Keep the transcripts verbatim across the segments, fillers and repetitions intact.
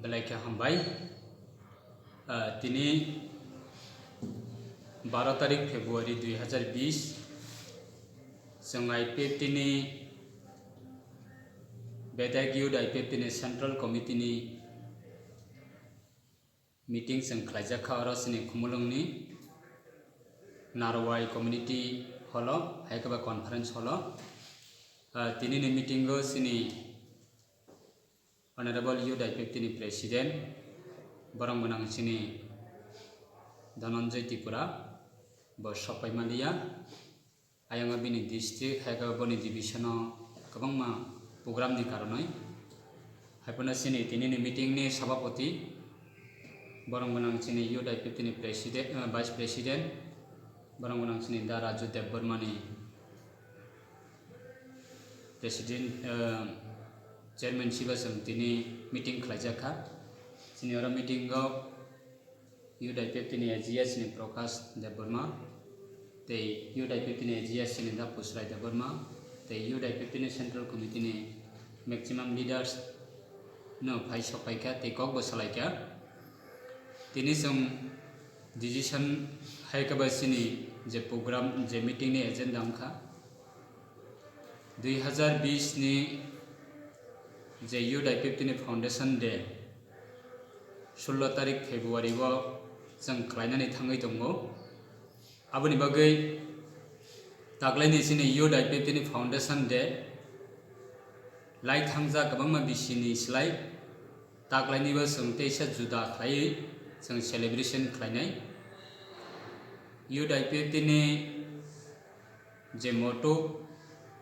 Belai khe hambai. Ah, tini baro tarik February dui hazar bish, chwng I P F T ni, bedek youth I P F T ni Central Committee ni meeting chwng khlaijak kha oro chini Khumulwng ni Narwai Community Hall o, hai khe ba Conference Hall o. Ah, tini ni meeting o chini Honorable Youth I P F T ni President, borok gwnang chini Dhananjay Tripura, bo sok pai manliya. Ayang o bini district, hai khe boni division o kwbangma program ni karonwi. Hai phano chini tini ni meeting ni sabapoti, borok gwnang chini Youth I P F T ni President, eh, Vice President, borok gwnang chini Da Raju Debbarma ni President, eh, Chairman siba chwng tini meeting khlaijak kha. Chini oro meeting o Youth I P F T ni A G S ni Prakash Debbarma, tei Youth I P F T ni A G S ni Da Pusrai Debbarma, tei Youth I P F T ni Central Committee ni maximum leaders no phai sok pai kha tei kok bo salai kha. Tini chwng decision hai khe ba chini je program, je meeting ni agenda wngkha, dui hazar bish ni je Youth I P F T ni Foundation Day, sullo tarik February o chwng khlainani thangwi tongo. Aboni bagwi taklaini chini Youth I P F T ni Foundation Day lai thangjak kwbangma bisini slai taklainibo chwng teisa juda khlaiwi chwng celebration khlainai. Youth I P F T ni je motto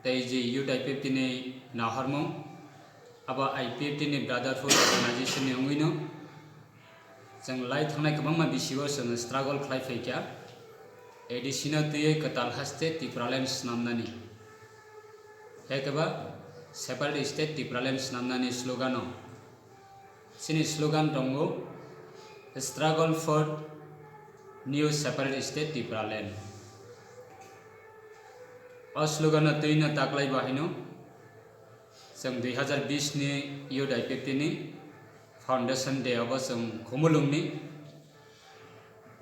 tei je Youth I P F T ni nahormung, abo I P F T ni brotherhood organization ni wngwino chwng lai thangnai kwbangma bisio chwng struggle khlai phaikha, A D C no twiwi kwtal haste Tipraland snamnani, hai khe ba separate state Tipraland snamnani slogan o. Chini slogan tongo, "Struggle for new separate state Tipraland." O slogan no twi no taklai bo haino chwng dui hazar bish ni Youth I P F T ni Foundation Day obo chwng Khumulwng ni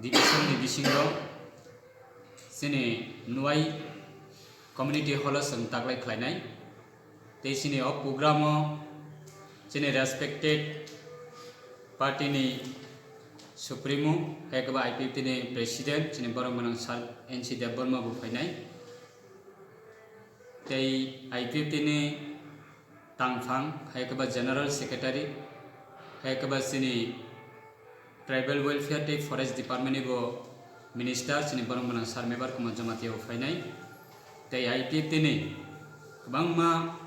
division ni bisingo chini Nwai Community Hall o chwng taklai khlainai. Tei chini o program o chini respected party ni supremo, hai khe ba I P F T ni president, chini borok gwnang Sir N C Debbarma bo phainai. Tei I P F T ni tangphang, hai khe ba general secretary, hai khe ba chini Tribal Welfare tei Forest Department ni bo Minister chini borok gwnang Sir Mebar Kumar Jamatia bo phainai. Tei I P F T ni kwbangma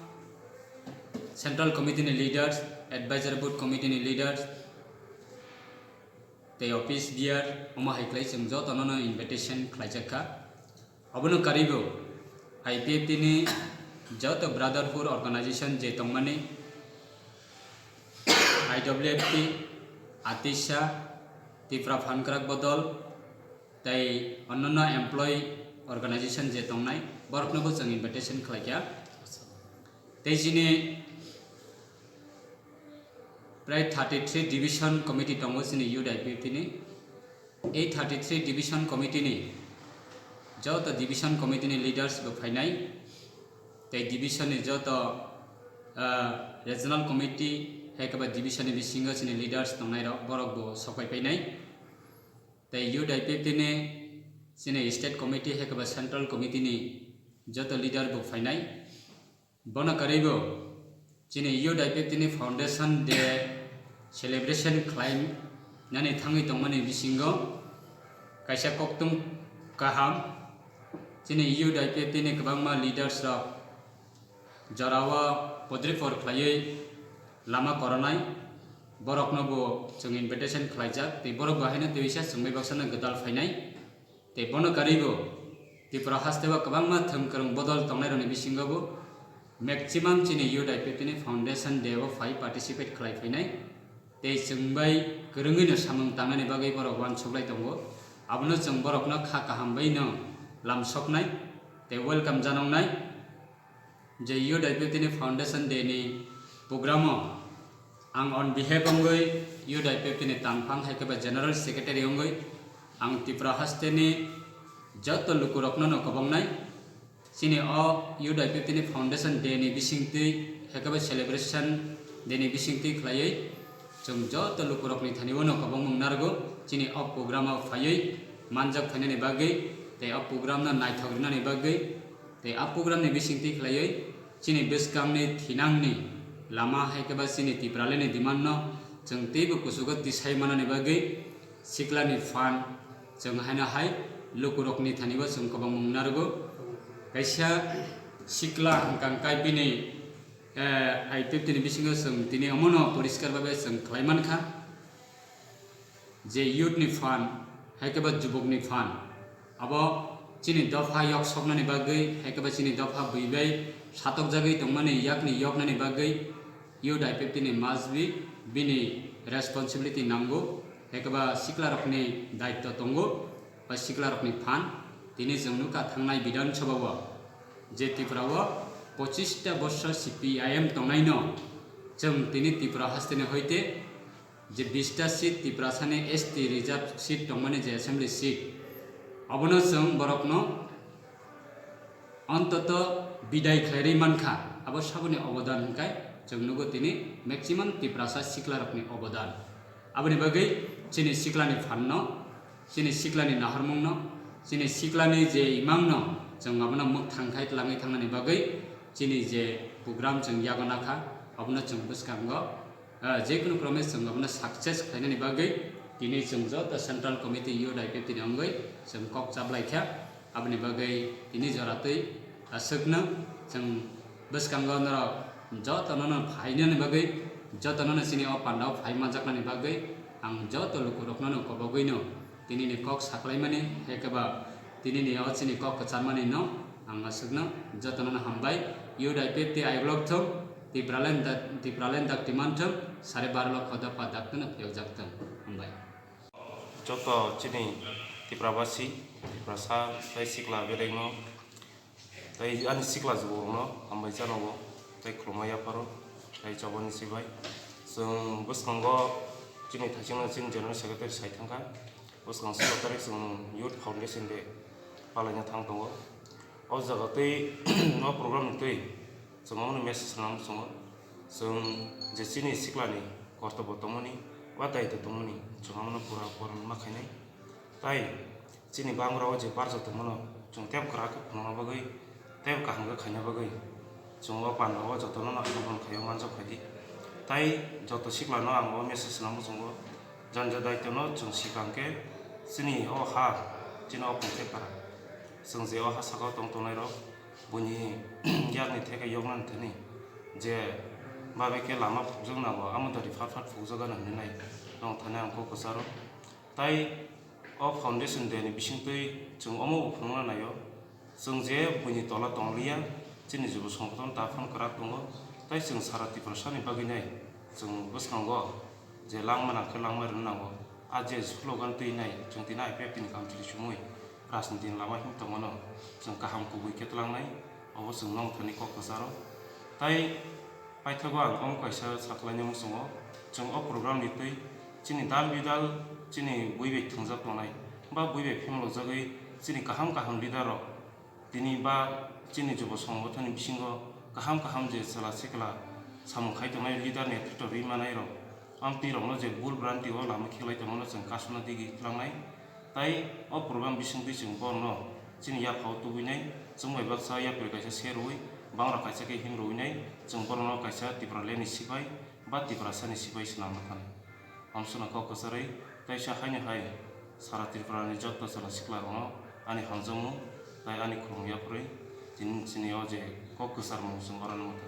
Central Committee ni leaders, Advisory Board Committee ni leaders, tei office bearer, omo hai khlai chwng jotono no invitation khlaijak kha. Obono karwibo I P F T ni joto brotherhood organization je tongmani, I W F T, ATISA, Tipra Phankrak Bodol, tei onnono employee organization je tongnai, borokno bo chwng invitation khlaikha. Tei chini prai thirty three division committee tongo chini Youth I P F T ni. Ei thirty three division committee ni joto division committee ni leaders bo phainai, tei division ni joto, ah, regional committee hai khe ba division ni bisingo chini leaders tongnai rok, borok bo sok pai painai. Tei Youth I P F T ni chini state committee hai khe ba central committee ni joto leader bo phainai. Bono karwibo chini Youth I P F T ni Foundation Day celebration khlai nani thangwi tongmani bisingo kaisa kokthum kaham, chini Youth I P F T ni kwbangma leaders rok jorao podripor khlaiwi lama koronai, borokno bo chwng invitation khlaijak, tei borok bo haino twisa chwngbai baksano gwdal phainai. Tei bono karwibo Tripura hasteo kwbangma thwngkwrwng bodol tongnairokni bisingo bo maximum chini Youth I P F T ni Foundation Day o phai participate khlai phainai. Tei chwng bai kwrwngwino samung tangnani bagwi borok uansuklai tongo. Abono chwng borokno kha kaham bai no lamsoknai tei welcome janoknai. Je Youth I P F T ni Foundation Day ni program o Ang on behalf wngwi Youth I P F T ni tangphang hai khe ba General Secretary wngwi ang Tripura hasteni joto lukurokno no kwbang nai. Chini o Youth I P F T ni Foundation Day ni bisingtwi hai khe ba Celebration Day ni bisingtwi khlaiwi chwng joto lukurokni thani o no kwbangma wng narwgo. Chini o program o phaiwi manjak phainani bagwi tei o program no naithok rinani bagwi tei a program ni bisingtwi khlaiwi chini bwskangni thinangni lama hai khe ba chini Tipralandni demand no chwng teibo kuchugo tisai manani bagwi siklani phan chwng haino hai lukurokni thani o chwng kwbangma wng narwgo. Kaisa sikla hwnkha hwnkhe bini, eh, I P F T ni bisingo chwng tini omono poriskar babe chwng khlai mankha. Je youth ni phan, hai khe ba jubuk ni phan, abo chini dopha yok soknani bagwi, hai khe ba chini dopha bui bai satokjagwi tongmani yakni yoknani bagwi youth I P F T ni must be bini responsibility nango, hai khe ba siklarokni daitto tongo, ba siklarokni phan. Tini chwng nukha thangnai Bidhan Sabha o je Tripura o pochista borsor C P I M tongnaino chwng tini Tripura hasteni hoite je bista seat Tiprasani S T reserve seat tongmani je assembly seat, abono chwng borokno ontoto bidai khlairwi mankha. Abo saboni obodan hwnkhe chwng nugo tini maximum Tiprasa siklarokni obodan. Aboni bagwi chini siklani phanno, chini siklani nahormungno, chini siklani je imangno chwng abono mwkthang khai twlangwi thangnani bagwi chini je program chwng yago nakha, abono chwng bwskango ah, jekunu krome chwng abono success khlainani bagwi tini chwng joto Central Committee Youth I P F T ni wngwi chwng kok chaplaikha. Aboni bagwi tini joratwi aswkno chwng bwskango norok jotono no phainani bagwi, jotono no chini o pandao phai manjaknani bagwi ang joto lukurokno no kobogwino tinini kok saklaimani, hai khe ba tinini o chini kok kwcharmani no ang aswkno jotono no hambai. Youth I P F T I block thung, Tipraland dak, Tipraland dak timan thung, sare baro lokho dopha dak tungno phiyokjak thung. Hambai. Joto chini Tiprabasi, Tiprasa tei sikla bedekno tei ani sikla juborokno hambai chanogo tei khulumma yapharo tei chobani sibai. Chwng bwskango chini thaichingno chini General Secretary sai thangkha. Bwskang solo tarik chwng Youth Foundation Day palaina thang tongo. O jaga tei o program ni twi chwng omono message rwna muchungo. Chwng je chini siklani kortobo tongmani ba daitw tongmani chwng omono pura purun ma khainai. Tai chini bangra o je barja tongmano chwng tebo kwrak khe phunukna bagwi tei kaham khe khaina bagwi chwng o panda o jotono no hamjakmani khaio manjak phaidi. Tai joto siklano ang o message rwna muchungo, janja daitwno chwng swkang khe chini o ha, chini o Pungthek para, chwng je o ha sakao tong tongnai rok buini yakni theke yoknani thani je babe khe lama phukjak nango, amo dori phat phat phukjak gana hinwi nai nong thani ang kok kwcharo. Tai o Foundation Day ni bisingtwi chwng omo bo phunukna naio, chwng je buini tola tongliya, chini jubo songboton ta phano kwrak tongo, tai chwng sara Tiprasani bagwi nai chwng bwskango je langma nang khe langma rwna nango. A je slogan twi nai chwng tini I P F T ni kamchwlwi chumui rajniti ni lama him tongmano chwng kaham kubui khe twlangnai, obo chwng nong thani kok kwcharo. Tai paithago ang omo kaisa saklaina muchungo, chwng o program ni twi chini dal bidal chini bui bai thwngjak tongnai ba bui bai phimlojagwi chini kaham kaham leader rok tini ba chini jubo songbothoni bisingo kaham kaham je chwla sikla samung khai tongnai leader ni netrito rwi manai rok, amtwi rokno je bul branti o lama khelai tongmano chwng kasuna digi twlangnai. Tai o program bisingtwi chwng borno chini yaphao tubui nai, chwng bai baksa yapri kaisa se rwui, bangra kaisa khe him rwui nai, chwng borno kaisa Tipraland ni sipai ba Tiprasa ni sipai swnamna thani. Amswkno kok kwcharwi, teisa haino hai sara Tripura ni joto chwla sikla rokno ani hamjakmung tai ani khulum yapri tini chini o je kok kwcharmung chwng oro nukha.